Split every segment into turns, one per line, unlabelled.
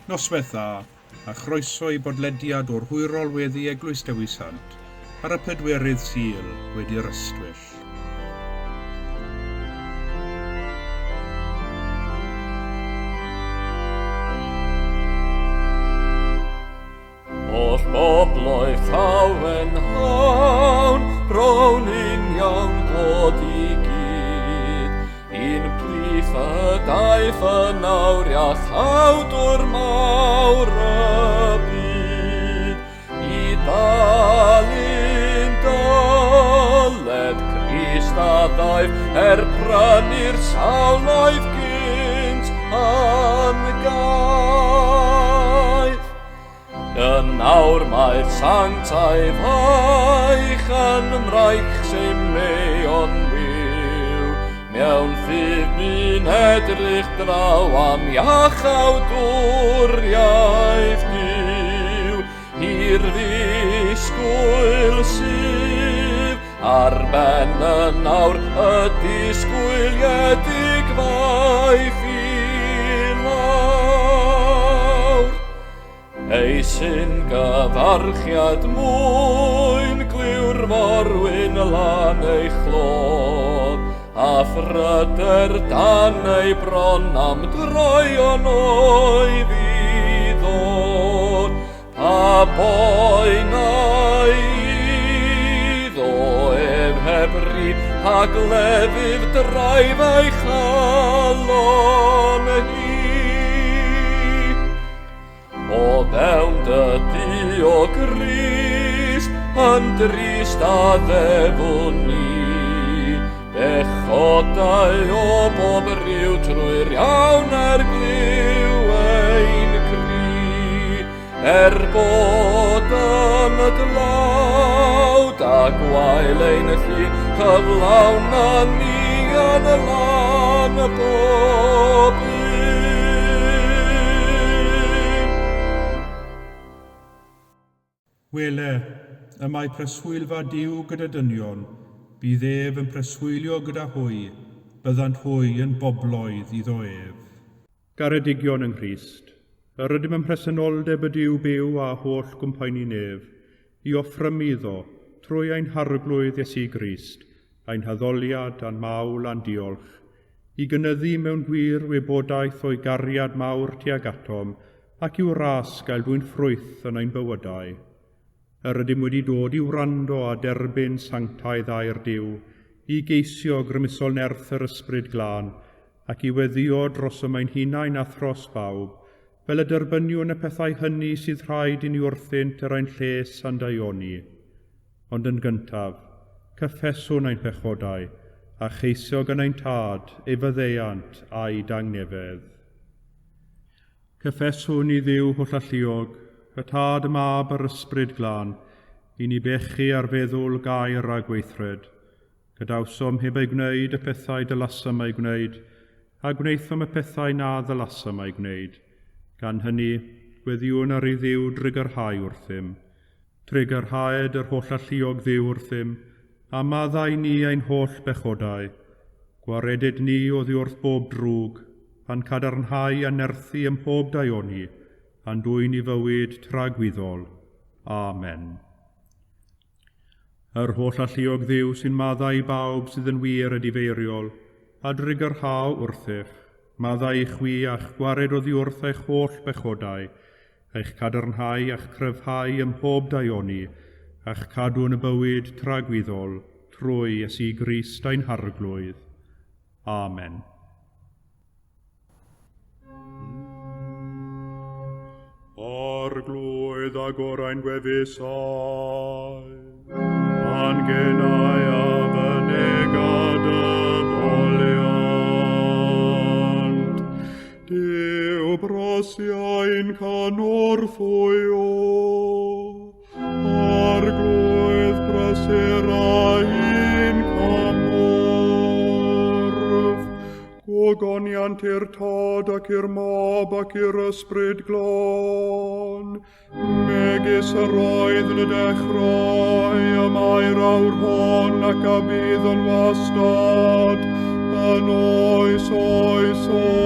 Noswaith dda, a chroeso i bodlediad o'r hwyrol weddi Eglwys Dewi Sant ar y pedwerydd Sul wedi'r Ystwyll.
Holl bobloedd llawenhawn, brown union glod i gyd. Un plith y daeth yn awr iachawdwr mawr y byd. I dalu'n dyled Crist a ddaeth er prynu'r sawl oedd gynt yn gaeth. Yn awr mae'r sanctaidd faich yn mraich Simeon byw. Mewn ffydd bu'n edrych draw am iachawdwriaeth Duw. Hir ddisgwyl sydd ar ben yn awr y disgwyliedig faith i lawr. Ei sy'n gyfarchiad mwyn glyw'r morwyn lan ei chlod, a phryder dan ei bron am droeon oedd i ddod. Pa boenau iddo ef heb ri, pa glefydd draif ei chalon hi. O fewn dy du o Grist, yn drist a ddefwn ni, Bechodau o bob rhyw trwy'r iawn er glyw ein cri, er bod yn y dlawd a gwael ein llu, cyflawn a ni yn y lan bob un.
Wele, y mae preswylfa Duw gyda dynion, bydd ef yn preswylio gyda hwy, byddant hwy yn bobloedd iddo ef. Garedigion yng Nghrist, yr ydym ym mhresenoldeb y Duw byw a holl gwmpaenu nef, i offrymu iddo, trwy ein Harglwydd Iesu Grist, ein haddoliad a'n mawl a'n diolch, i gynyddu mewn gwir wybodaeth o'i gariad mawr tuag atom ac i'w ras gael dwyn ffrwyth yn ein bywydau. Yr ydym wedi dod i wrando a derbyn sanctaidd air Duw, i geisio grymusol nerth yr Ysbryd Glân, ac i weddïo drosom ein hunain a thros bawb, fel y derbyniwn y pethau hynny sydd rhaid i ni wrthynt er ein lles a'n daioni. Ond yn gyntaf, cyffeswn ein pechodau, a cheisio gan ein Tad ei faddeuant a'i dangnefedd. Cyffeswn i Dduw hollalluog, y Tad, y Mab a'r Ysbryd Glân, i ni bechu ar feddwl, gair a gweithred. Gadawsom heb ei gwneud y pethau dylasom eu gwneud, a gwnaethom y pethau na ddylasom eu gwneud. Gan hynny, gweddïwn ar i Dduw drugarhau wrthym. Trugarhaed yr hollalluog Dduw wrthym, a maddau ni ein holl bechodau. Gwaredid ni oddi wrth bob drwg, a'n cadarnhau a nerthu ym mhob daioni, a'n dwyn i fywyd tragwyddol. Amen. Yr hollalluog Dduw sy'n maddau i bawb sydd yn wir edifeiriol, a drugarhau wrthych, maddau i chwi a'ch gwared oddi wrth eich holl bechodau, eich cadarnhau a'ch cryfhau ym mhob daioni, a'ch cadw yn y bywyd tragwyddol, trwy Iesu Grist ein Harglwydd. Amen. Arglwydd agor ein gwefusau, a'n genau a fynega dy foliant. Duw brosiau'n cynorthwyo, Arglwydd prysur ein cymorth. Gogoniant i'r Tad ac i'r Mab ac i'r Ysbryd Glân, megis yr oedd yn y dechrau, y mae'r awr hon ac a bydd yn wastad, yn oes oes oedd.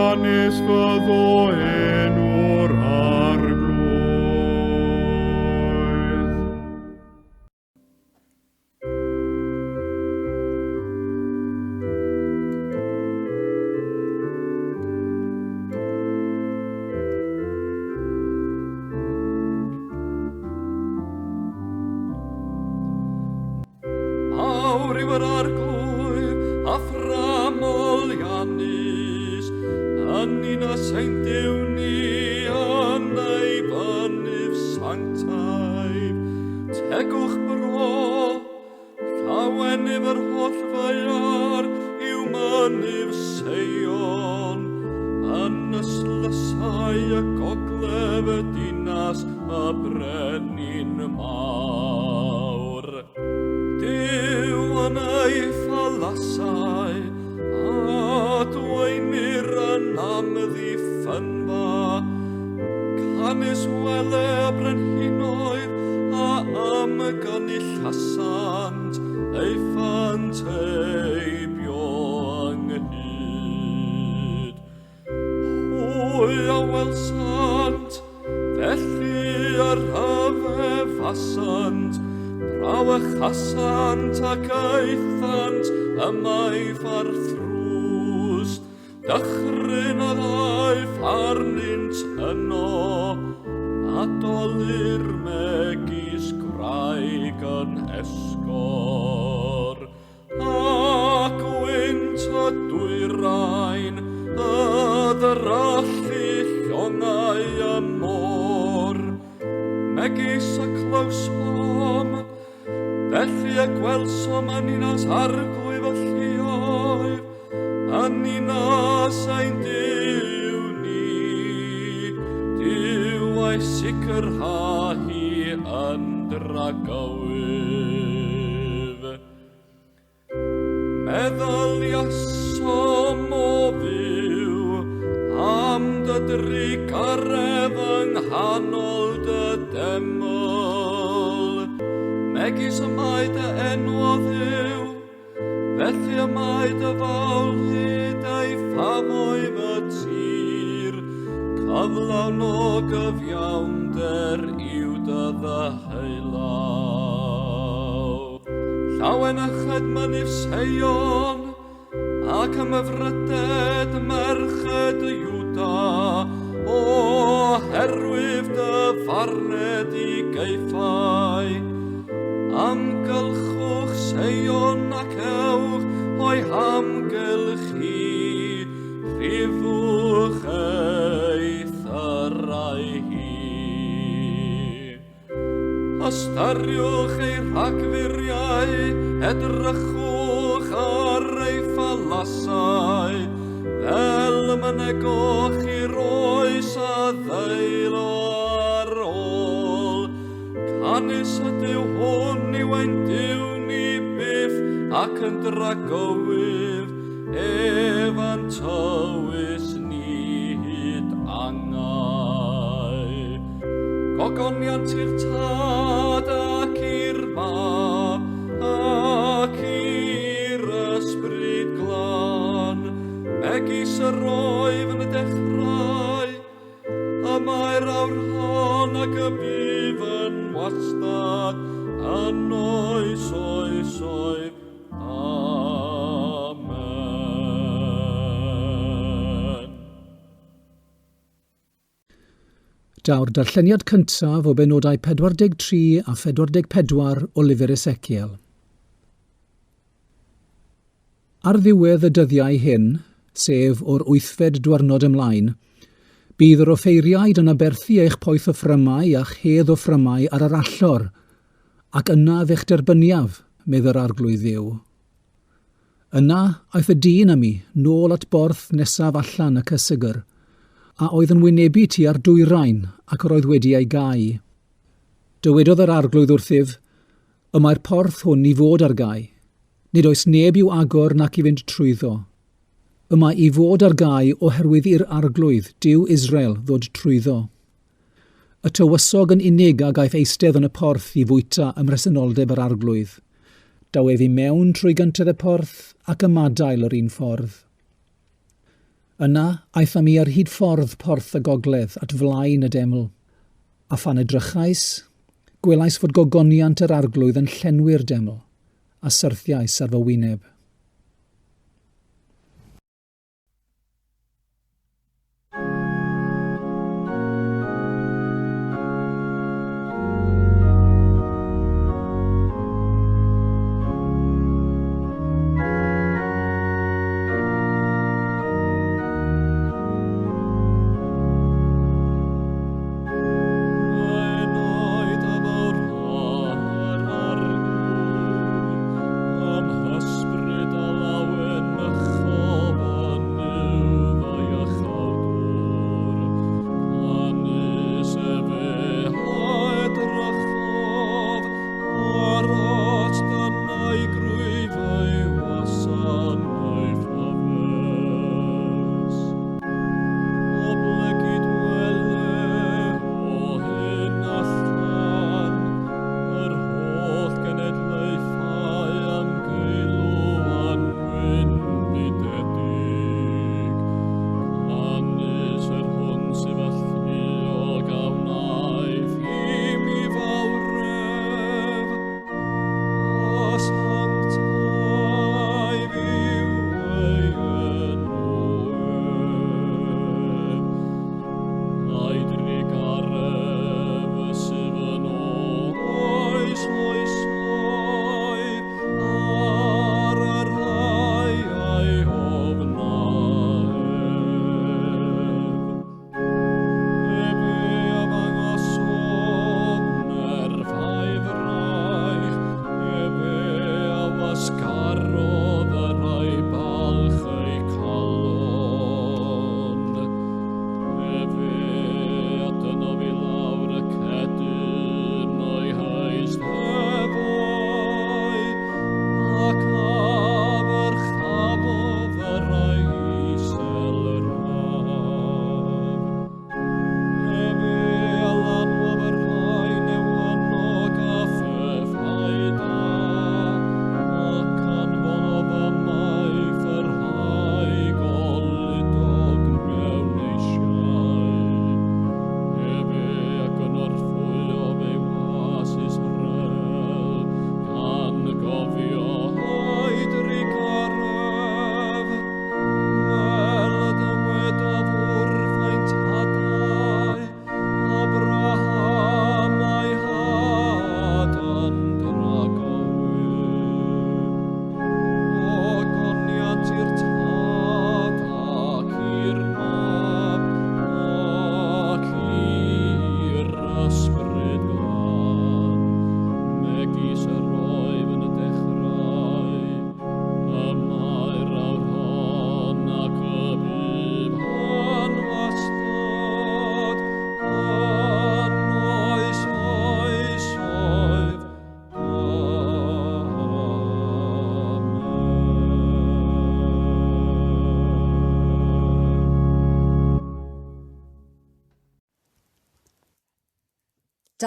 Canys fyddo enw'r Arglwydd.
Mawr yw yr Arglwydd a thramoliannus, yn ninas ein Duw ni yn ei fynydd sanctaidd. Tegwch bro, llawenydd yr holl ddaear yw mynydd Seion, yn ystlysau y gogledd y dinas y brenin mawr. Duw yn ei phalasau, a dweinir yn amddiffynfa, canys wele y brenhinoedd a ymgynullasant, aethant heibio ynghyd. Hwy a welsant, felly y rhyfeddasant, brawychasant ac aethant ymaith ar thrwst. Dychryn a ddaeth arnynt yno, a dolur megis gwraig yn esgor. A gwynt y dwyrain, y ddyrallu llongau y môr, megis y clywsom, felly y gwelsom yn ninas Arglwydd y lluoedd, yn ninas ein Duw ni, Duw a'i sicrha hi yn dragywydd. Meddyliasom o Dduw am dy drugaredd yng nghanol dy deml. Megis y mae dy enw o Dduw, felly y mae dy fawl hyd ei ffafoedd y tir. Cyflawn o gyfiawnder yw dy ddyheulaw. Llawenyched mynydd Seion, ac ymhyfryded merched y Iwda, oherwydd dy farned i gaethau. Amgylchwch Seion ac ewch o'i hamgylch hi, rhifwch ei thyrau hi. Ystyriwch ei rhagfuriau, edrychwch ar ei phalasau, fel y mynegoch i'r oes a ddeilo ar ôl. Canys y Duw hwn yw ein Duw ni byth ac yn dragywydd, ef a'n tywys ni hyd angau. Gogoniant i'r Tad ac i'r Mab ac i'r Ysbryd Glân, megis yr oedd yn y dechrau, y mae'r awr hon ac y bydd yn wastad, yn oes oesoedd. Amen.
Daw'r darlleniad cyntaf o benodau 43 a 44 o lyfr Eseciel. Ar ddiwedd y dyddiau hyn, sef o'r wythfed dwyrnod ymlaen, bydd yr offeiriaid yn aberthu eich poeth offrymau a'ch hedd offrymau ar yr allor, ac yna fe'ch derbyniaf, medd yr Arglwydd Dduw. Yna aeth y dyn â mi nôl at borth nesaf allan y cysegr, a oedd yn wynebu tua'r dwyrain ac yr oedd wedi ei gau. Dywedodd yr Arglwydd wrthyf, Y mae'r porth hwn i fod ar gau. Nid oes neb i'w agor nac i fynd trwyddo. Y mae i fod ar gau oherwydd i'r Arglwydd, Duw Israel, ddod trwyddo. Y tywysog yn unig a gaiff eistedd yn y porth i fwyta ym mhresenoldeb yr Arglwydd. Daw ef i mewn trwy gyntedd y porth ac ymadael yr un ffordd. Yna aeth â mi ar hyd ffordd porth y gogledd at flaen y deml, a phan edrychais, gwelais fod gogoniant yr Arglwydd yn llenwi'r deml, a syrthiais ar fy wyneb.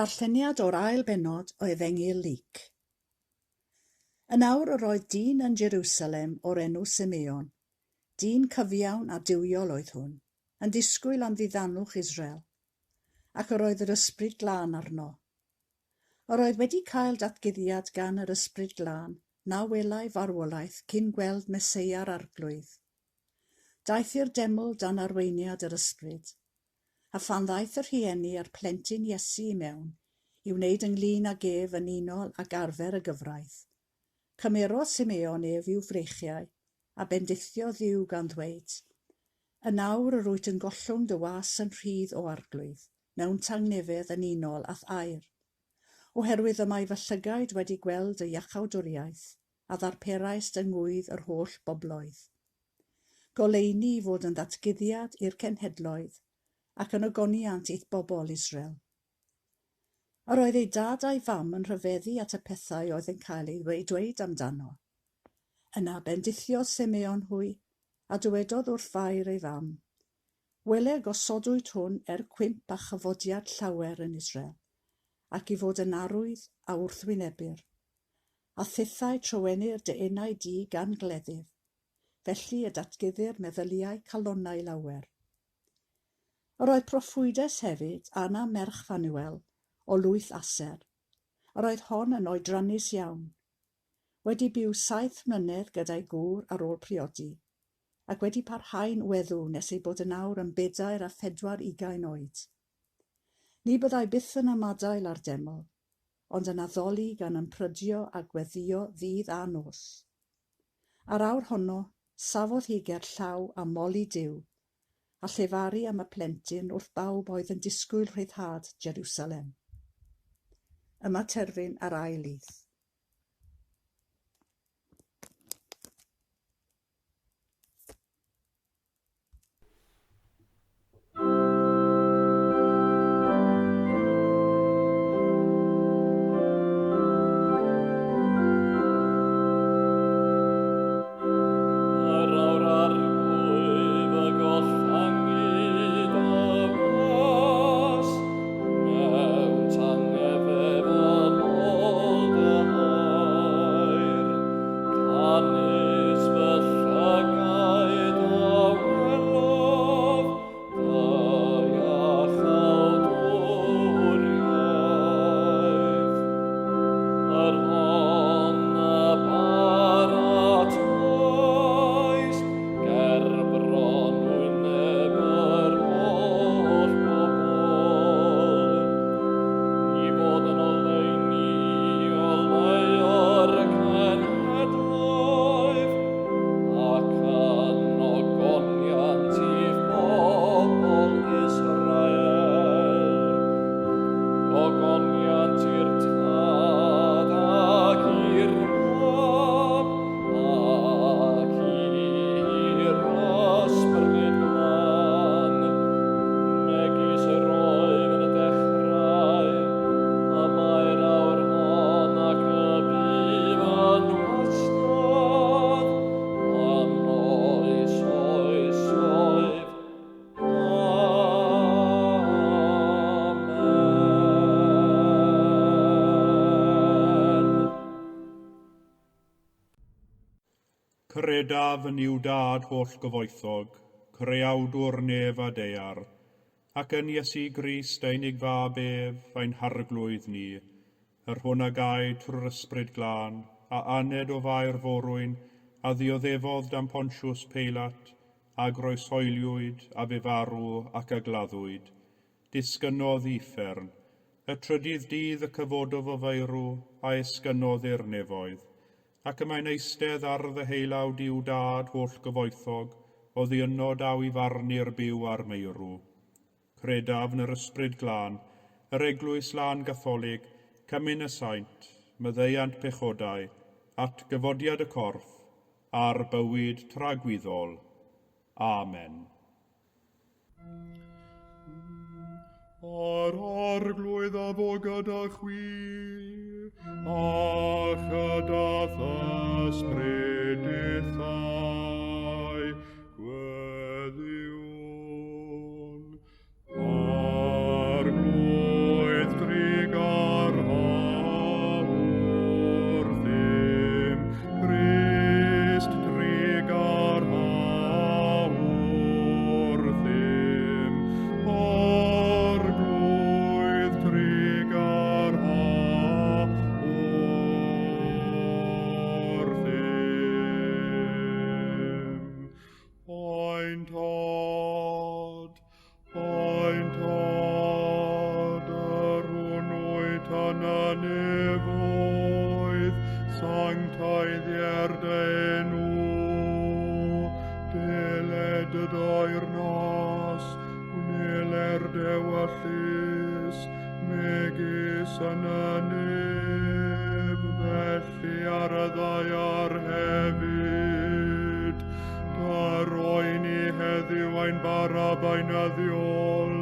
Darlleniad o'r ail bennod o Efengyl Luc. Yn awr yr oedd dyn yn Jerusalem o'r enw Simeon. Dyn cyfiawn a duwiol oedd hwn, yn disgwyl am ddiddanwch Israel, ac yr oedd yr Ysbryd Glân arno. Yr oedd wedi cael datguddiad gan yr Ysbryd Glân na welai farwolaeth cyn gweld Meseia'r Arglwydd. Daeth i'r deml dan arweiniad yr Ysbryd, A phan ddaeth y rhieni a'r plentyn Iesu i mewn, i wneud ynglŷn ag ef yn unol ag arfer y gyfraith, cymerodd Simeon ef i'w freichiau, a bendithiodd Dduw gan ddweud, Yn awr yr wyt yn gollwng dy was yn rhydd, O Arglwydd, mewn tangnefedd yn unol â'th air. Oherwydd y mae fy llygaid wedi gweld dy iachawdwriaeth, a ddarperaist yng ngŵydd yr holl bobloedd. Goleuni i fod yn ddatguddiad i'r cenhedloedd, ac yn ogoniant i'th bobl Israel. Yr oedd ei dad a'i fam yn rhyfeddu at y pethau oedd yn cael eu dweud amdano. Yna bendithiodd Simeon hwy, a dywedodd wrth Fair ei fam, Wele, gosodwyd hwn er cwymp a chyfodiad llawer yn Israel, ac i fod yn arwydd a wrthwynebir. A thithau trywenir dy enau di gan gleddyf. Felly y datguddir meddyliau calonnau lawer. Yr oedd proffwydes hefyd, Anna merch Fanuel, o lwyth Aser. Yr oedd hon yn oedrannus iawn. Wedi byw saith mlynedd gyda'i gŵr ar ôl priodi, ac wedi parhau'n weddw nes ei bod yn awr yn bedair a phedwar ugain oed. Ni byddai byth yn ymadael â'r deml, ond yn addoli gan ymprydio a gweddïo ddydd a nos. A'r awr honno, safodd hi ger llaw a moli Duw, a llefaru am y plentyn wrth bawb oedd yn disgwyl rhyddhad Jeriwsalem. Yma terfyn ar ail lith.
Yr awr arglwydd y gollangid y gwas, mewn tangnefedd yn ôl dy air. Canys fy llygaid a welodd dy iachawdwriaeth. Yr hon a baratoais ger bron wyneb yr holl bobl, i fod yn oleuni oleuo'r cenhedloedd, ac yn ogoniant i'th bobl Israel. Ogoniant i'r Tad ac i'r Mab ac i'r Ysbryd Glân, megis yr oedd yn y dechrau, y mae'r awr hon ac y bydd yn wastad, yn oes oesoedd. Amen.
Credaf yn Nuw Dad holl gyfoethog, creawdwr nef a daear, ac yn Iesu Grist ei unig fab ef, ein harglwydd ni, yr hwn a gaed trwy'r Ysbryd Glân, a aned o Fair Forwyn, a ddioddefodd dan Pontius Peilat, a groeshoeliwyd, a fu farw, ac a gladdwyd. Disgynnodd i uffern. Y trydydd dydd y cyfododd o feirw, a esgynnodd i'r nefoedd. Ac y mae'n eistedd ar ddeheulaw Duw Dad holl gyfoethog, oddi yno daw i farnu'r byw a'r meirw. Credaf yn yr Ysbryd Glân, yr Eglwys Lân Gatholig, cymun y saint, maddeuant pechodau, atgyfodiad y corff, a'r bywyd tragwyddol. Amen. A'r Arglwydd a fo gyda chwi, a chyda ysbryd dithau, gweddïwn. Arglwydd drugarha wrthym, Crist drugarha wrthym, Arglwydd drugarha wrthym. Ein Tad, ein Tad, yr hwn wyt yn y nefoedd, sancteiddier dy enw, deled dy deyrnas, gwneler d'ewyllys, megis yn y nef, felly ar y ddaear hefyd. Dyro i ni heddiw ein bara beunyddiol,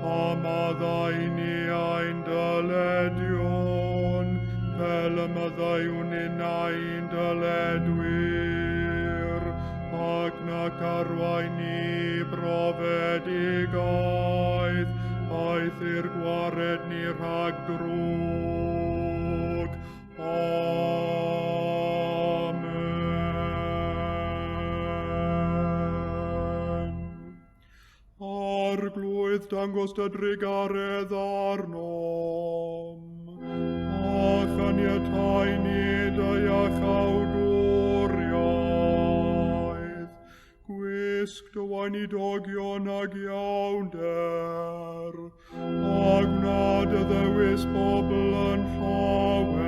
a maddau i ni ein dyledion, fel y maddeuwn ninnau i'n dyledwyr, ac nac arwain ni i brofedigaeth, eithr gwared ni rhag drwg. Amen. Arglwydd, dangos dy drugaredd arnom, a chaniatau ni dy iachawdwriaeth. Gwisg dy weinidogion ag iawnder, a gwna dy ddewis bobl yn llawen.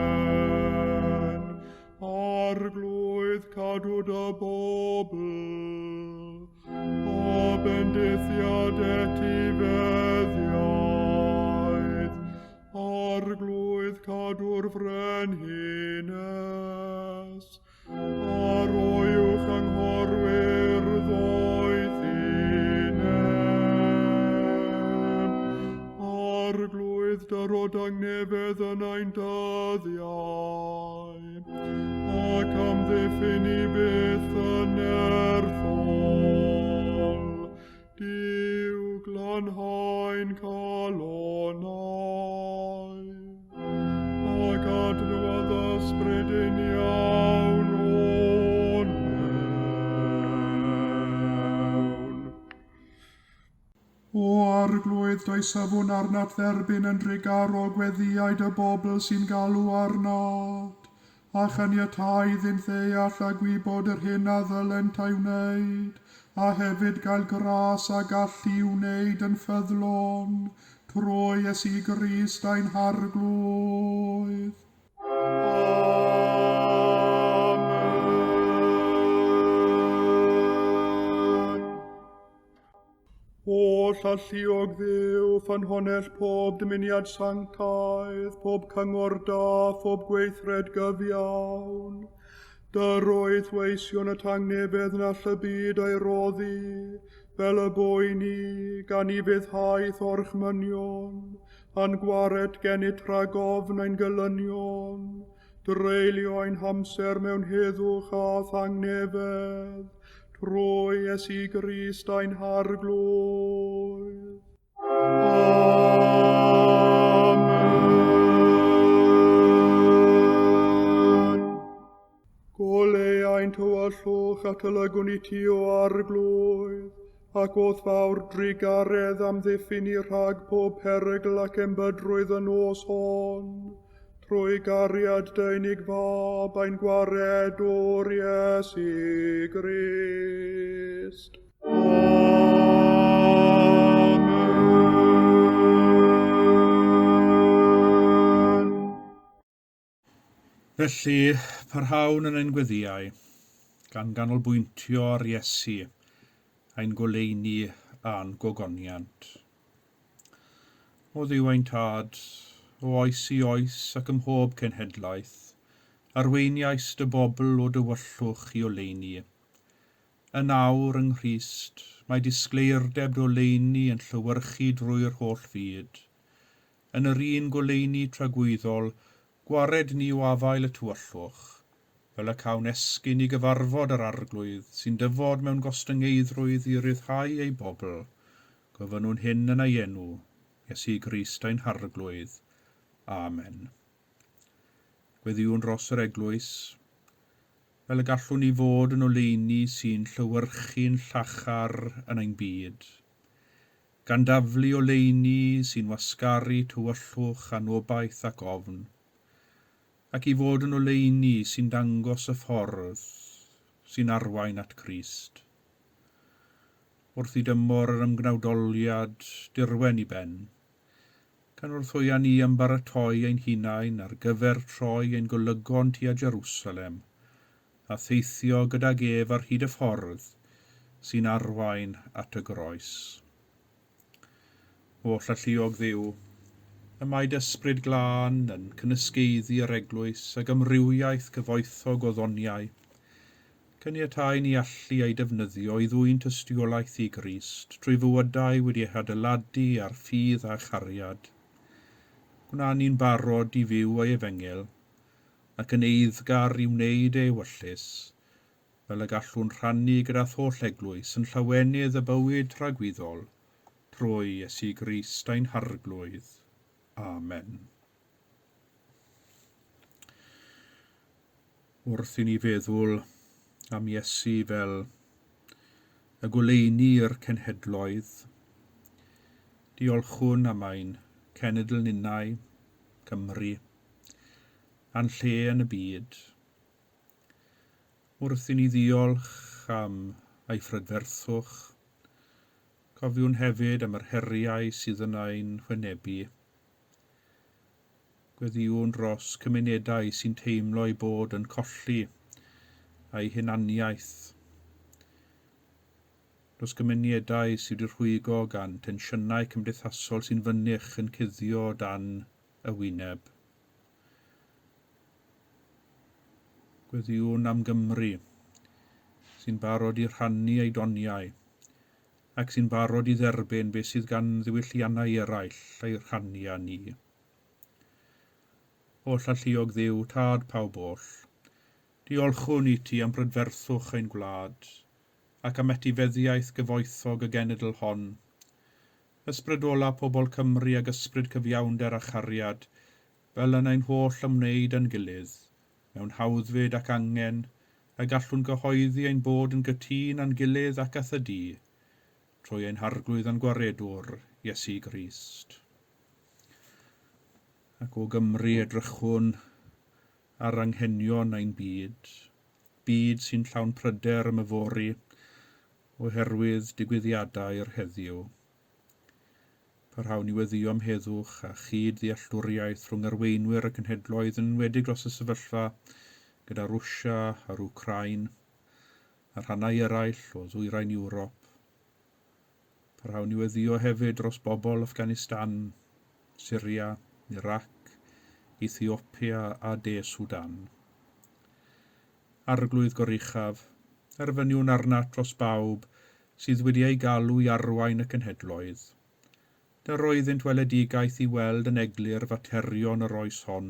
Arglwydd, cadw dy bobl, a bendithiad etifeddiaeth. Arglwydd, cadw'r frenhines, a roi uwch anghorwyr ddoethineb. Arglwydd, dyro dangnefedd yn ein dyddiau, ac amddiffyn i byth yn nerthol. Duw, glanhau'n calonnau, ac adnewyddu ysbryd uniawn o'n mewn. O Arglwydd, does safwn arnat dderbyn yn drugarog weddïau dy bobl sy'n galw arnat, a chaniatáu iddynt ddeall a gwybod yr hyn a ddylent ei wneud, a hefyd gael gras a gallu i'w wneud yn ffyddlon, trwy Iesu Grist ein Harglwydd. Amen. Holl alluog Dduw, ffynhonnell pob dymuniad sanctaidd, pob cyngor da, phob gweithred gyfiawn. Dyroedd weision y tangnefedd na all y byd ei roddi, fel y boi ni, gan i fuddhaeth orchmynion, a'n gwared gennyt rhag ofn ein gelynion, dreulio ein hamser mewn heddwch a thangnefedd, trwy Iesu Grist ein Harglwydd. Amen. Goleuai'n tywyllwch atolygwn i ti o Arglwydd, ac o'th fawr drugaredd amddiffyn ni rhag pob perygl ac embydrwydd y nos hon, trwy gariad dy unig fab ein gwaredwr Iesu Grist. Amen.
Felly, parhawn yn ein gweddïau, gan ganolbwyntio ar Iesu, ein goleuni a'n gogoniant. O Dduw ein Tad, o oes i oes ac ym mhob cenhedlaeth, arweiniais dy bobl o dywyllwch i oleuni. Yn awr yng Nghrist, mae disgleirdeb dy oleuni yn llewyrchu drwy'r holl fyd. Yn yr un goleuni tragwyddol, gwared ni o afael y tywyllwch, fel y cawn esgyn i gyfarfod yr Arglwydd sy'n dyfod mewn gostyngeiddrwydd i ryddhau ei bobl. Gofynnwn hyn yn ei enw, Iesu Grist ein Harglwydd. Amen. Gweddïwn dros yr eglwys, fel y gallwn ni fod yn oleuni sy'n llewyrchu'n llachar yn ein byd, gan daflu oleuni sy'n wasgaru tywyllwch, anobaith ac ofn, ac i fod yn oleuni sy'n dangos y ffordd sy'n arwain at Grist. Wrth i dymor yr ymgnawdoliad dirwen i ben, cynorthwya ni ymbaratoi ein hunain ar gyfer troi ein golygon tua Jerusalem, a theithio gydag ef ar hyd y ffordd sy'n arwain at y groes. Holl alluog Dduw, y mae dy ysbryd glân yn cynysgaeddu yr eglwys ag amrywiaeth gyfoethog o ddoniau. Caniatáu ni allu ei defnyddio i ddwyn tystiolaeth i Grist trwy fywydau wedi eu hadeiladu ar ffydd a chariad. Gwna ni'n barod i fyw ei efengyl, ac yn eiddgar i wneud ei ewyllys, fel y gallwn rhannu gyda'r holl eglwys yn llawenydd y bywyd tragwyddol, trwy Iesu Grist ein Harglwydd. Amen. Wrth i ni feddwl am Iesu fel y goleuni i'r cenhedloedd,
Diolchwn am ein cenedl ninnau, Cymru, a'n lle yn y byd. Wrth i ni ddiolch am ei phrydferthwch, cofiwn hefyd am yr heriau sydd yn ein hwynebu. Gweddïwn dros cymunedau sy'n teimlo eu bod yn colli eu hunaniaeth. Dros gymunedau sydd wedi rhwygo gan tensiynau cymdeithasol sy'n fynych yn cuddio dan y wyneb. Gweddïwn am Gymru, sy'n barod i rhannu ei doniau, ac sy'n barod i dderbyn beth sydd gan ddiwylliannau eraill ei rhannu â ni. Oll alluog Dduw, Tad pawb oll, diolchwn i ti am brydferthwch ein gwlad, ac am etifeddiaeth gyfoethog y genedl hon. Ysbrydola pobl Cymru ag ysbryd cyfiawnder a chariad, fel yn ein holl ymwneud â'n gilydd, mewn hawddfyd ac angen, y gallwn gyhoeddi ein bod yn gytûn â'n gilydd ac â thŷ di, trwy ein Harglwydd a'n Gwaredwr, Iesu Grist. Ac o Gymru edrychwn ar anghenion ein byd, byd sy'n llawn pryder am yfory oherwydd digwyddiadau'r heddiw. Parhawn i weddïo am heddwch a chyd-ddealltwriaeth rhwng arweinwyr y cenhedloedd yn enwedig dros y sefyllfa gyda Rwsia a'r Wcráin a rhannau eraill o ddwyrain Ewrop. Parhawn i weddïo hefyd dros bobl Afghanistan, Syria, Irac, Ethiopia a De Sudan. Arglwydd Goruchaf, erfyniwn arnat dros bawb sydd wedi eu galw i arwain y cenhedloedd. Dyro iddynt weledigaeth i weld yn eglur faterion yr oes hon,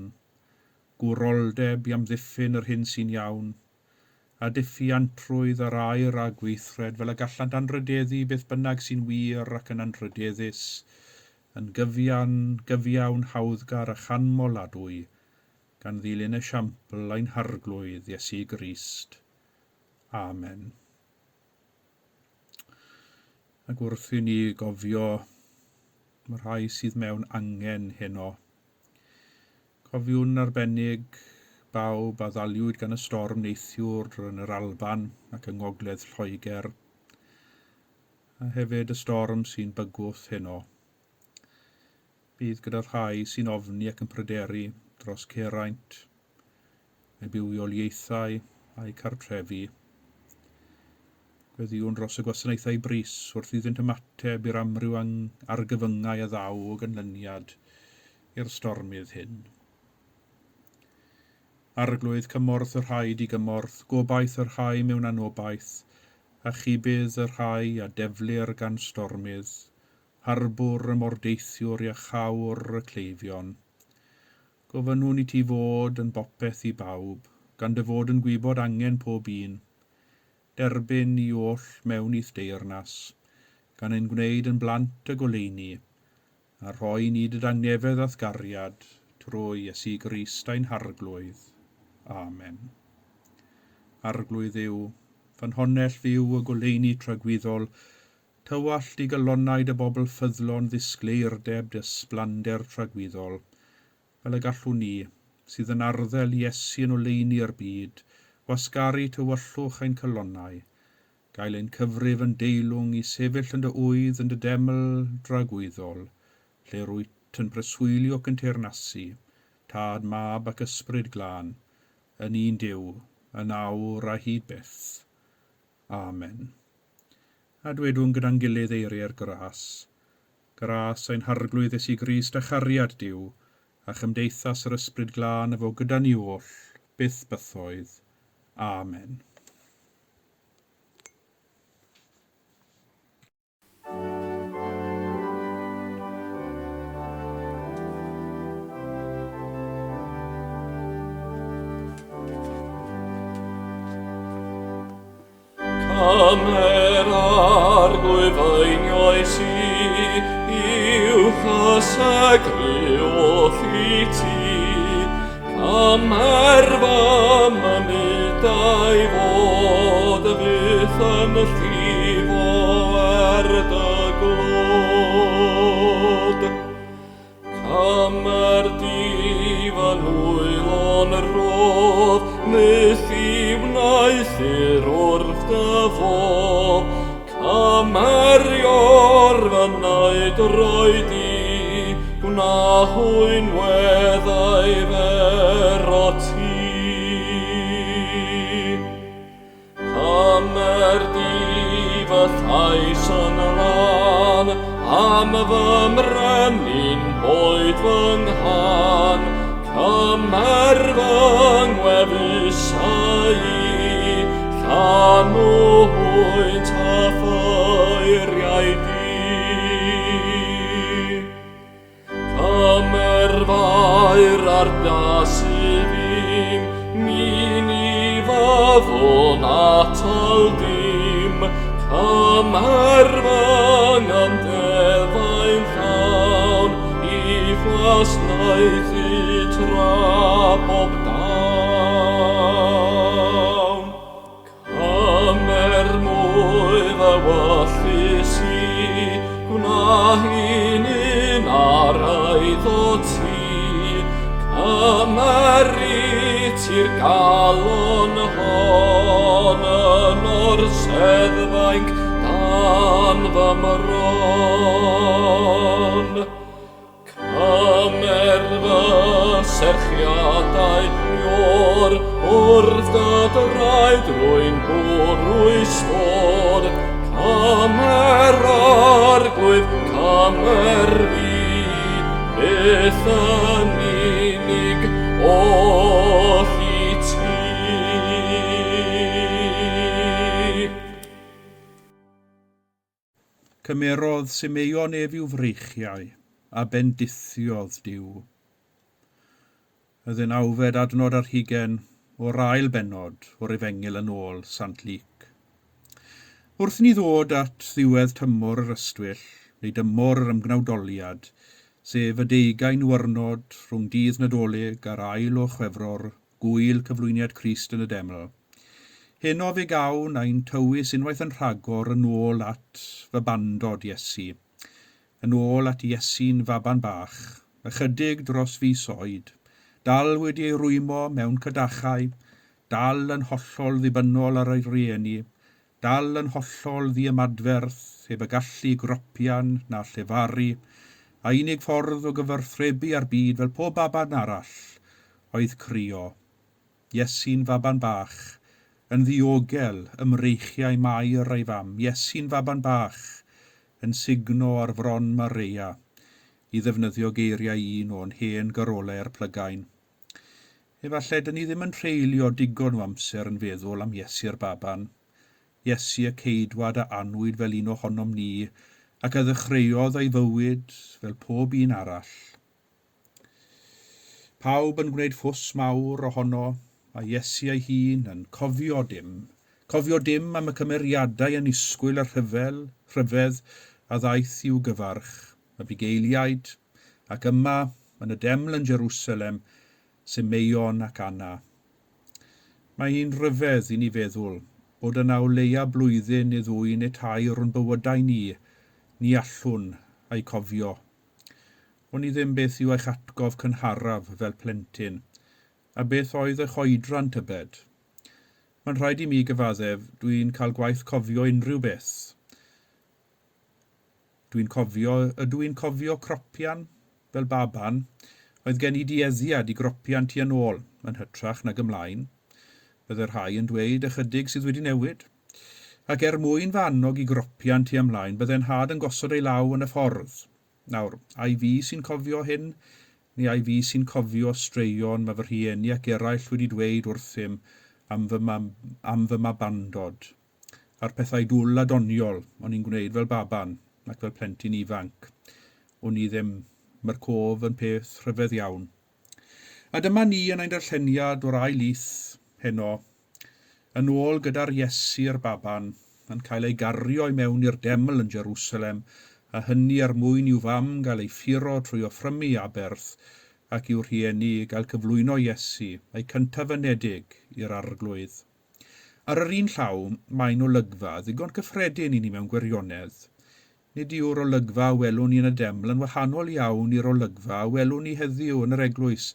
gwroldeb i amddiffyn yr hyn sy'n iawn, a diffuantrwydd ar air a gweithred fel y gallant anrhydeddu beth bynnag sy'n wir ac yn anrhydeddus, yn gyfian, gyfiawn, hawddgar a chanmoladwy, gan ddilyn esiampl ein Harglwydd Iesu Grist. Amen. Ac wrth i ni gofio y rhai sydd mewn angen heno, cofiwn arbennig bawb a ddaliwyd gan y storm neithiwr yn yr Alban ac yng Ngogledd Lloegr, a hefyd y storm sy'n bygwth heno. Bydd gyda'r rhai sy'n ofni ac yn pryderu dros ceraint, eu bywioliaethau a'u cartrefi. Gweddïwn dros y gwasanaethau brys wrth iddynt ymateb i'r amryw argyfyngau a ddaw o ganlyniad i'r stormydd hyn. Arglwydd, cymorth y rhai digymorth, gobaith y rhai mewn anobaith, a chybydd y rhai a deflir gan stormydd, harbwr y mordeithiwr iachawr y cleifion. Gofynnwn i ti fod yn bopeth i bawb, gan dy fod yn gwybod angen pob un. Derbyn ni oll mewn i'th deyrnas, gan ein gwneud yn blant y goleuni, a rhoi ni dy dangnefedd a'th gariad, trwy Iesu Grist ein Harglwydd. Amen. Arglwydd Dduw, ffynhonnell fyw y goleuni tragwyddol, Tywallt i galonnau dy bobl ffyddlon ddisgleirdeb dy ysblander tragwyddol, fel y gallwn ni, sydd yn arddel Iesu yn oleuni'r byd, wasgaru tywyllwch ein calonnau, gael ein cyfrif yn deilwng i sefyll yn dy ŵydd yn dy deml dragwyddol, lle rwyt yn preswylio ac yn teyrnasu, Tad, Mab ac Ysbryd Glân, yn un Duw, yn awr a hyd byth. Amen. A dwedwn gyda'n gilydd eiriau'r gras. Gras ein Harglwydd Iesu Grist a chariad Duw, a chymdeithas yr Ysbryd Glân a fo gyda ni oll, byth bythoedd. Amen.
Cymer arglwydd einioes i, i'w chysegru oll i ti. Cymer fy mynydau fod fyth yn llifo er dy glod. Cymer di fy nwylo'n rhodd, Myth i wneuthur wrth dy fodd. Cymer ior fy naid roi di, Gwna hwy'n weddau fer o ti. Cymer di fy llais yn lân, Am fy mrenin boed fy nghân. Cymer fy ngwefusau i, Llanw hwynt â ffeiriau di. Cymer fair ar das i fi, mi ni fyddwn atal dim. Cymer fy ngyndeddau'n llawn, i wasnaethu tra bob dawn. Cymer mwy fy wyllys i, gwna hi'n un ar eiddo ti. Cymer i ti'r galon hon yn orseddfainc dan fy mron. Cymer fy serchiadau ior wrth dy draed rwy'n bwrw stôr. Cymer arglwydd, cymer fi, byth yn unig oll i ti.
Cymerodd Simeon ef i'w freichiau, a bendithiodd Duw. Y ddeunawfed adnod ar hugain o'r ail bennod o'r Efengyl yn ôl Sant Luc. Wrth i ni ddod at ddiwedd tymor yr ystwyll, neu dymor yr ymgnawdoliad, sef y deugain niwrnod rhwng dydd Nadolig a'r ail o Chwefror, Gŵyl Cyflwyniad Crist yn y Deml. Heno fe gawn ein tywys unwaith yn rhagor yn ôl at fabandod Iesu. Yn ôl at Iesu'n faban bach, ychydig dros fis oed, dal wedi ei rwymo mewn cadachau, dal yn hollol ddibynnol ar ei rieni, dal yn hollol ddiymadferth, heb y gallu gropian na llefaru, a unig ffordd o gyfathrebu â'r byd fel pob baban arall oedd crio. Iesu'n faban bach, yn ddiogel ym mreichiau Mair a'i fam, Iesu'n faban bach, yn sugno ar fron Mareia, i ddefnyddio geiriau un o'n hen garolau'r plygain. Efallai dyn ni ddim yn treulio digon o amser yn feddwl am Iesu'r baban, Iesu y Ceidwad a anwyd fel un ohonom ni ac a ddechreuodd ei fywyd fel pob un arall. Pawb yn gwneud ffws mawr ohono, a Iesu ei hun yn cofio dim, cofio dim am y cymeriadau annisgwyl a rhyfel, rhyfedd a ddaeth i'w gyfarch, y bugeiliaid, ac yma, yn y deml yn Jerusalem, Simeon ac Anna. Mae hi'n rhyfedd i ni feddwl bod yna o leia blwyddyn neu ddwy neu tair o'n bywydau ni, ni allwn eu cofio. Wn i ddim beth yw eich atgof cynharaf fel plentyn, a beth oedd eich oedran tybed? Mae'n rhaid i mi gyfaddef, dwi'n cael gwaith cofio unrhyw beth. Dwi'n cofio, ydw i'n cofio cropian? Fel baban, oedd gen i dueddiad i gropian tua'n ôl, yn hytrach nag ymlaen. Bydde rhai yn dweud ychydig sydd wedi newid. Ac er mwyn fy annog i gropian tua mlaen, bydde 'nhad yn gosod ei law yn y ffordd. Nawr, ai fi sy'n cofio hyn, neu ai fi sy'n cofio straeon mae fy rhieni ac eraill wedi dweud wrthym am fy, am fy mabandod, a'r pethau dwl a doniol o'n i'n gwneud fel baban ac fel plentyn ifanc. Wn i ddim, mae'r cof yn peth rhyfedd iawn. A dyma ni yn ein darlleniad o'r ail lith heno, yn ôl gyda'r Iesu'r baban, yn cael ei gario i mewn i'r deml yn Jerusalem, a hynny er mwyn i'w fam gael ei phuro trwy offrymu aberth, ac i'w rhieni gael cyflwyno Iesu, eu cyntaf-anedig, i'r Arglwydd. Ar yr un llaw, mae'n olygfa ddigon cyffredin i ni mewn gwirionedd. Nid yw'r olygfa a welwn ni yn y deml yn wahanol iawn i'r olygfa a welwn ni heddiw yn yr eglwys,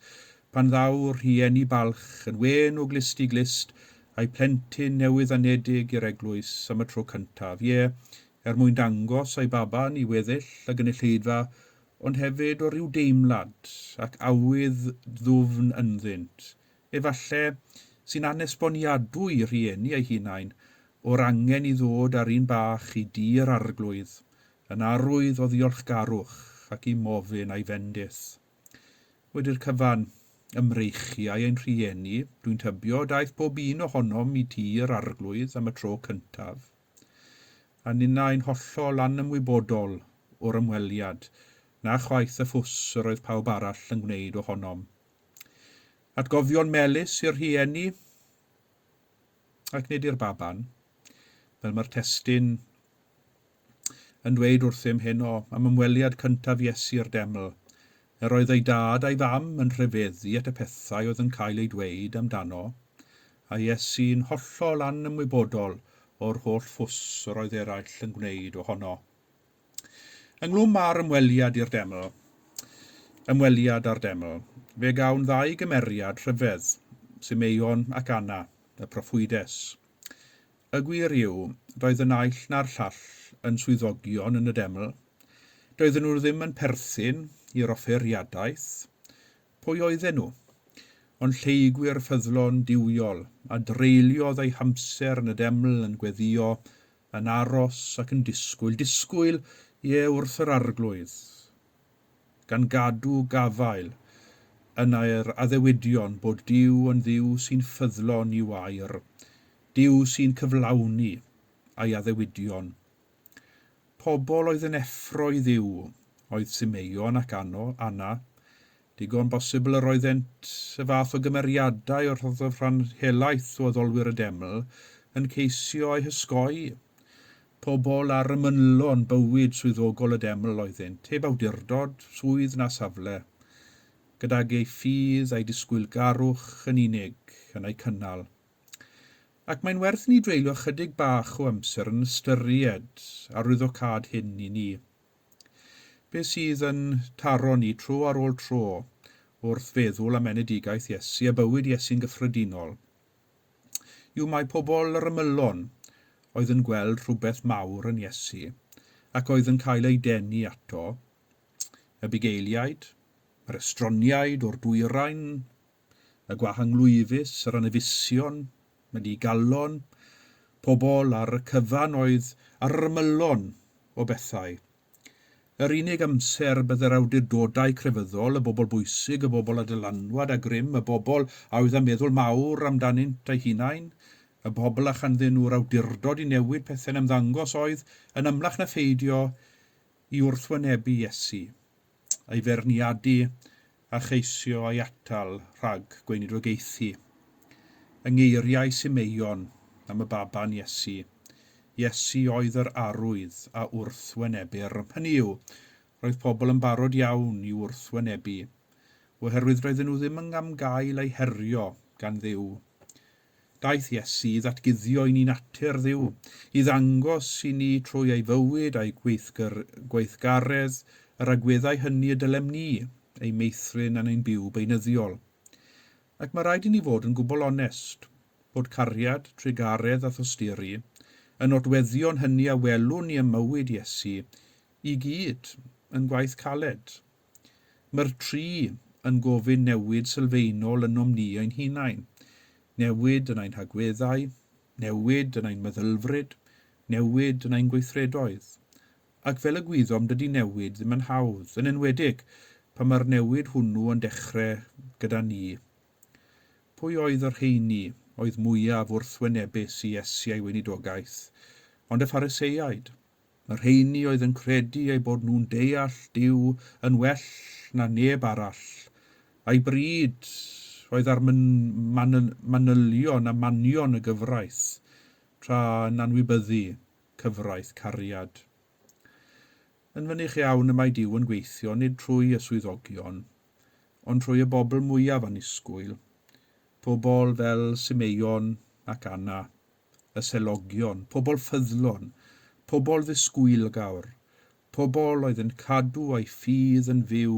pan ddaw rhieni balch yn wên o glust i glust a'u plentyn newydd-anedig i'r eglwys am y tro cyntaf, ie, er mwyn dangos ei baban i weddill y gynulleidfa, ond hefyd o ryw deimlad ac awydd ddwfn ynddynt, efallai, sy'n anesboniadwy i rhieni eu hunain, o'r angen i ddod â'r un bach i dŷ yr Arglwydd, yn arwydd o ddiolchgarwch ac i mofyn a'i fendith. Wedi'r cyfan, ym mreichiau ein rhieni, dwi'n tybio, daeth pob un ohonom i dŷ yr Arglwydd am y tro cyntaf. A ninnau'n hollol anymwybodol o'r ymweliad, na chwaith y ffws yr oedd pawb arall yn gwneud ohonom. Atgofion melys i'r rhieni, ac nid i'r baban, fel mae'r testun yn dweud wrthym heno am ymweliad cyntaf Iesu i'r deml. Yr oedd ei dad a'i fam yn rhyfeddu at y pethau oedd yn cael eu dweud amdano, a Iesu'n hollol anymwybodol o'r holl ffws yr oedd eraill yn gwneud ohono. Ynghlwm â'r ymweliad i'r deml, ymweliad â'r deml, fe gawn ddau gymeriad rhyfedd, Simeon ac Anna, y proffwydes. Y gwir yw, doedd y naill na'r llall yn swyddogion yn y deml. Doedden nhw ddim yn perthyn i'r offeiriadaeth. Pwy oedden nhw? Ond lleygwyr ffyddlon duwiol, a dreuliodd eu hamser yn y deml yn gweddïo yn aros ac yn disgwyl, disgwyl, ie, wrth yr Arglwydd, gan gadw gafael yn yr addewidion bod Duw yn Dduw sy'n ffyddlon i'w air, Duw sy'n cyflawni ei addewidion. Pobl oedd yn effro i Dduw oedd Simeon ac Anna, Digon bosibl yr oeddent y fath o gymeriadau o rhoddodd rhan helaeth o addolwyr y deml yn ceisio eu hysgoi. Pobl ar ymylon bywyd swyddogol y deml oeddynt, heb awdurdod, swydd na safle, gydag eu ffydd a'u disgwylgarwch yn unig yn eu cynnal. Ac mae'n werth i ni dreulio ychydig bach o amser yn ystyried arwyddocâd hyn i ni. Be sydd yn taro ni tro ar ôl tro wrth feddwl am enedigaeth Iesu a bywyd Iesu'n gyffredinol yw mai pobl yr ymylon oedd yn gweld rhywbeth mawr yn Iesu ac oedd yn cael eu denu ato, y bugeiliaid, yr estroniaid o'r dwyrain, y gwahanglwyfus, yr anafusion, y digalon, pobl ar y cyfan oedd ar yr ymylon o bethau. Yr unig amser bydde'r awdurdodau crefyddol, y bobl bwysig, y bobl â dylanwad a grym, y bobl a oedd â meddwl mawr amdanynt eu hunain, y bobl a chanddyn nhw'r awdurdod i newid pethau'n ymddangos oedd, yn amlach na pheidio, i wrthwynebu Iesu, ei feirniadu a cheisio ei atal rhag gweinidogaethu. Yng ngeiriau Simeon am y baban Iesu, Iesu oedd yr arwydd a wrthwynebir. Hynny yw, roedd pobl yn barod iawn i'w wrthwynebu, oherwydd roedden nhw ddim yn am gael eu herio gan Dduw. Daeth Iesu i ddatguddio i ni natur Dduw, i ddangos i ni trwy ei fywyd a'i gweithgaredd yr agweddau hynny y dylem ni eu meithrin yn ein byw beunyddiol. Ac mae rhaid i ni fod yn gwbl onest, bod cariad, trugaredd a thosturi, y nodweddion hynny a welwn ni ym mywyd Iesu, i gyd yn gwaith caled. Mae'r tri yn gofyn newid sylfaenol ynom ni ein hunain. Newid yn ein hagweddau, newid yn ein meddylfryd, newid yn ein gweithredoedd. Ac fel y gwyddom dydy newid ddim yn hawdd, yn enwedig pan mae'r newid hwnnw yn dechrau gyda ni. Pwy oedd y rheini oedd mwyaf wrthwynebus i Iesu a'i weinidogaeth? Ond y Phariseaid. Y rheini oedd yn credu eu bod nhw'n deall Duw yn well na neb arall, a'i bryd oedd ar manylion a manion y gyfraith, tra yn anwybyddu cyfraith cariad. Yn fynych iawn y mae Duw yn gweithio nid trwy y swyddogion, ond trwy y bobl mwyaf annisgwyl, pobl fel Simeon ac Anna. y selogion, pobl ffyddlon, pobl ddisgwylgawr,
Pobl oedd yn cadw eu ffydd yn fyw,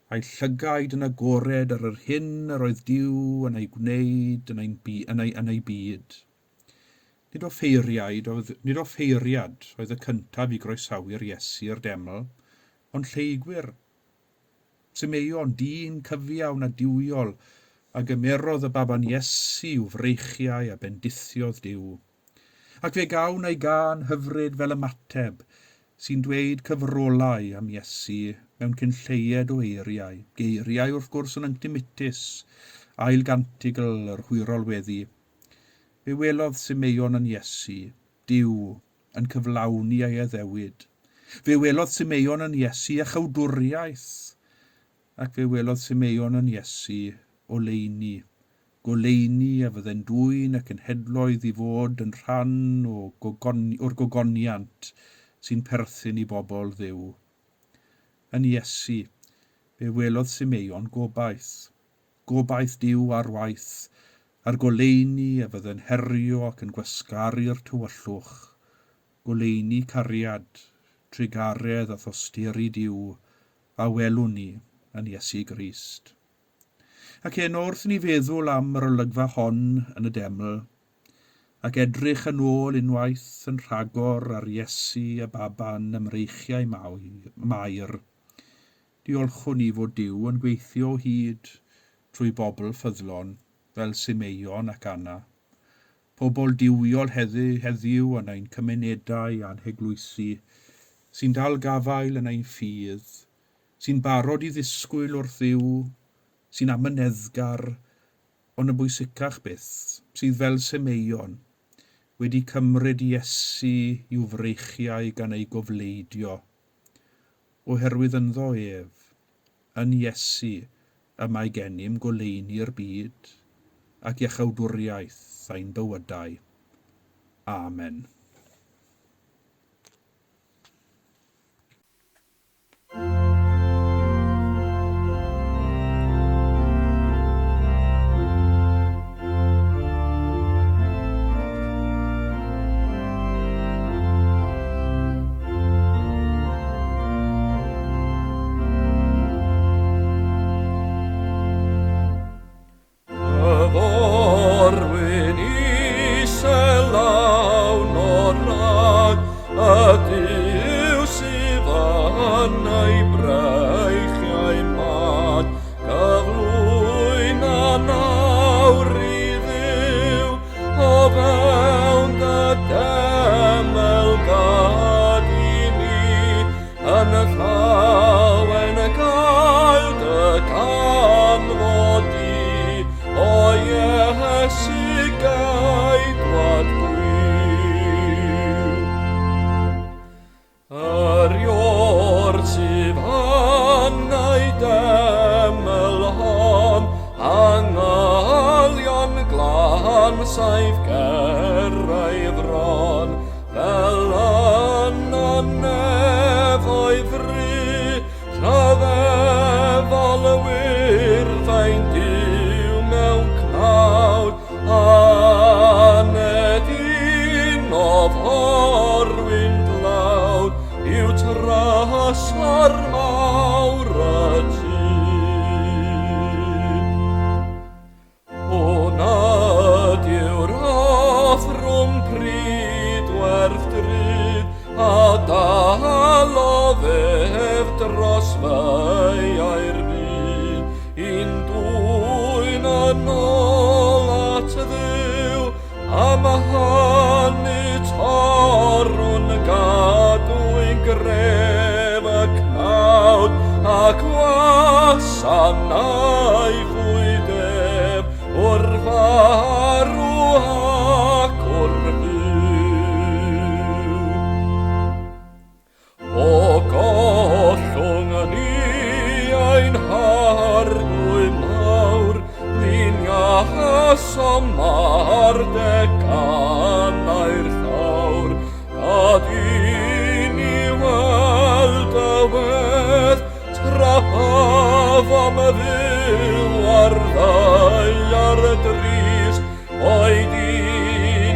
a'u llygaid yn agored ar yr hyn yr oedd Duw yn ei gwneud yn, ein, yn, ei, yn ei byd. Nid offeiriaid oedd, nid offeiriad oedd y cyntaf i groesawu'r Iesu i'r deml, ond lleygwyr. Simeon, dyn cyfiawn a duwiol, a gymerodd y baban Iesu i'w freichiau a bendithiodd Duw. Ac fe gawn ei gân hyfryd fel ymateb, sy'n dweud cyfrolau am Iesu mewn cyn lleied o eiriau, geiriau wrth gwrs yn Unctimitis, ail gantigl yr hwyrol weddi. Fe welodd Simeon yn Iesu, Duw, yn cyflawni ei addewid. Fe welodd Simeon yn Iesu iachawdwriaeth, ac fe welodd Simeon yn Iesu oleuni, goleuni a fydde'n dwyn y cenhedloedd i fod yn rhan o gogon, o'r gogoniant sy'n perthyn i bobl Dduw. Yn Iesu, fe welodd Simeon gobaith, gobaith Duw ar waith, a'r goleuni a fydde'n herio ac yn gwasgaru'r tywyllwch, goleuni cariad, trugaredd a thosturi Duw a welwn ni yn Iesu Grist. Ac heno wrth i ni feddwl am yr olygfa hon yn y deml, ac edrych yn ôl unwaith yn rhagor ar Iesu a baban ym mreichiau Mair, diolchwn ni fod Duw yn gweithio o hyd trwy bobl ffyddlon fel Simeon ac Anna, pobl duwiol heddiw yn ein cymunedau a'n heglwysi, sy'n dal gafael yn ein ffydd, sy'n barod i ddisgwyl wrth Dduw, sy'n amyneddgar, ond yn bwysicach byth, sydd fel Simeon, wedi cymryd Iesu i'w freichiau gan ei gofleidio. Oherwydd ynddo ef, yn Iesu, y mae gennym goleuni'r byd ac iachawdwriaeth ein bywydau. Amen.
Y forwyn isel lawn o rag, y Duw sydd yn ei breichiau mad, gyflwyna nawr i Dduw, o fewn dy deml gad i ni, yn y llawen gael dy ganfod di, o Iesu geidwad gwiw. Yr ior sydd yn ei deml hon, angylion glân saif ger ei fron, Fel yn y nefoedd fry, rhyfeddol y wyrddau'n Duw mewn cnawd, aned un o forwyn dlawd yw trysor mawr y tŷ. Hwn ydyw'r offrwm pridwerth drud a dalodd ef dros feiau'r byd, i'n dwyn yn ôl at Dduw, am hynny torrwn gadwyn gref y cnawd a gwasanaethwyd ef o'r farw ac o'r fyw. O gollwng ni ein harglwydd mawr, luniasom ar deganau'r llawr, Gad i ni weld y wedd tra byddom fyw ar ddaear drist, boed i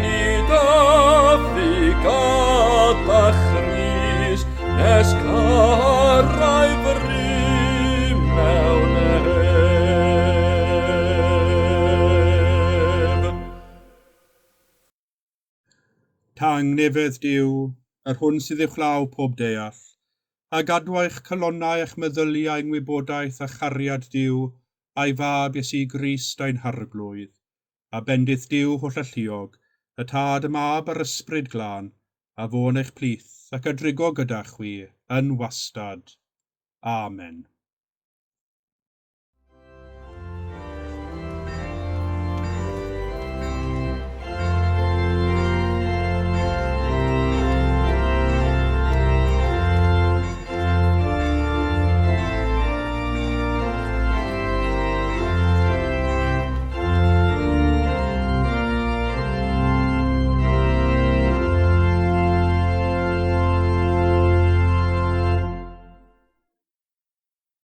ni dathlu gyda Christ nes
Tangnefedd Duw, yr hwn sydd uwchlaw pob deall, a gadw eich calonnau a'ch meddyliau yng ngwybodaeth a chariad Duw a'i Fab Iesu Grist ein Harglwydd. A bendith Duw hollalluog, y Tad, y Mab a'r Ysbryd Glân, a fo yn eich plith ac a drigo gyda chwi yn wastad. Amen.